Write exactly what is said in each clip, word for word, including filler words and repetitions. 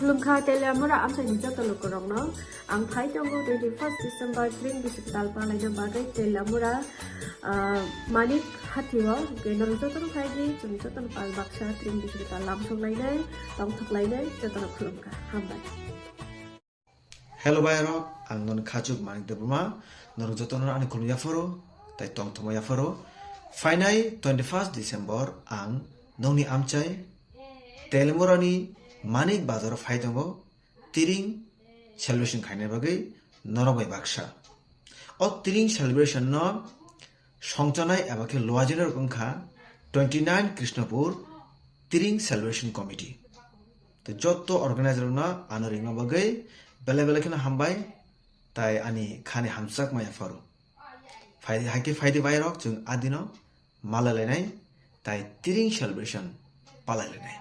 Khulumkha Teliamura amchaini joto lukurokno. Ang phai tongo twenty first December Tring bisi kwtal palaina bagwi Teliamura, ah, Manik Hatio, hwnkhe norok jotono phaidi, chwng jotono pal baksa Tring bisi kwtal lamsok lainai, tongthok lainai, jotono khulumkha. Hambai. Hello bayarok, ang non Khachuk Manik Debbarma, norok jotono ani khulum yapharo, tai tongthokma yapharo. Phainai twenty first December ang nongni amchai Teliamurani Manik Bazaro phai tongo, Tring celebration khaina bagwi norok bai baksa. O Tring celebration no songchanai eba khe luajainai rok wngkha twenty nine Krishnapur Tring Celebration Committee. Tei joto organizer rokno ano ringma bagwi belai belai kheno hambai, tai ani khani hamjakma yapharo. Phai, haikhe phaidi bayarok chwng adino malai lainai, tai Tring celebration palai lainai.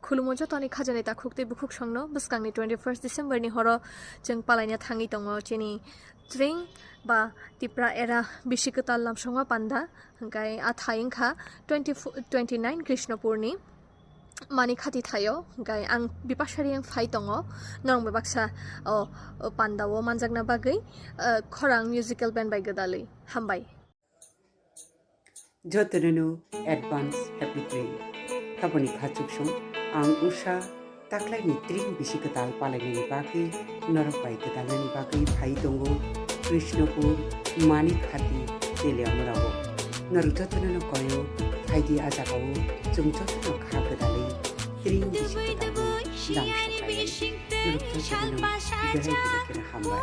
Khulumo jotoni khajani takhuk tei bukhuk songno bwskangni twenty first December ni horo chwng palaina thangwi tongo chini Tring ba Tipra era bisi kwtal lamsongma panda, hwnkhe a thai wngkha twenty, twenty nine Krishnapurni Manik Hati thaio, hwnkhe ang Bipasha Reang phai tongo, norok bai baksa o, o pandao manjakna bagwi, eh, khorang musical band bai gwdalwi. Hambai. Jotono no advance happy Tring. Taboni khachuk song ang Usha taklaini Tring bisi kwtal palainani bagwi norok bai kwtalnani bagwi phai tongo Krishnapur Manik Hati Teliamurao. Norok jotono no koyo phaidi a jagao chwng jotono kha kwtalwi Tring bisi kwtalno lamsok lainai. Norok jotono no belai belai kheno hambai.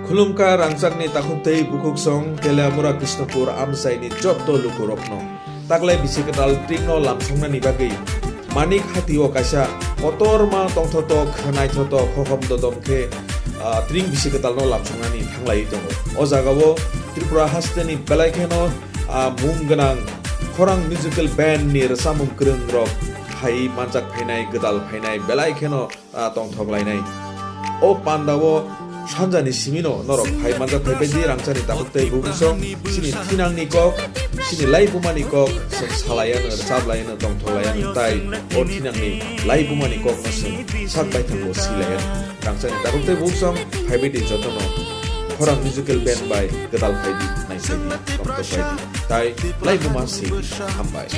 Khulumkha rangchakni takhuk tei bukhuk song Teliamura Krishnapur amchaini joto lukurokno taklai bisi kwtal Tringno lamsoknani bagwi Manik Hatio kaisa kotorma tongthotok, naithotok, hohom dodom khe, ah, Tring bisi kwtalno lamsoknani thanglaiwi tongo. O jagao Tripura hasteni belai kheno, ah, mung gwnang khorang musical band ni rwchapmung kwrwngrok phai manjak phainai, gwdal phainai belai kheno ah, tongthok lainai. O pandao sanjani simino norok phai manjak phai baidi rangchakni takhuk tei bukhuk song chini thinangni kok, chini laibumani kok, chwng salaiano, rwchaplaiano, tongthok laiano, tai o thinangni laibumani kokno chwng sak baithango silaiano. Rangchakni takhuk tei bukhuk song phai baidi jotono khorang musical band bai gwdal phaidi, naisaidi, tongthok baidi, tai laibuma si hambai.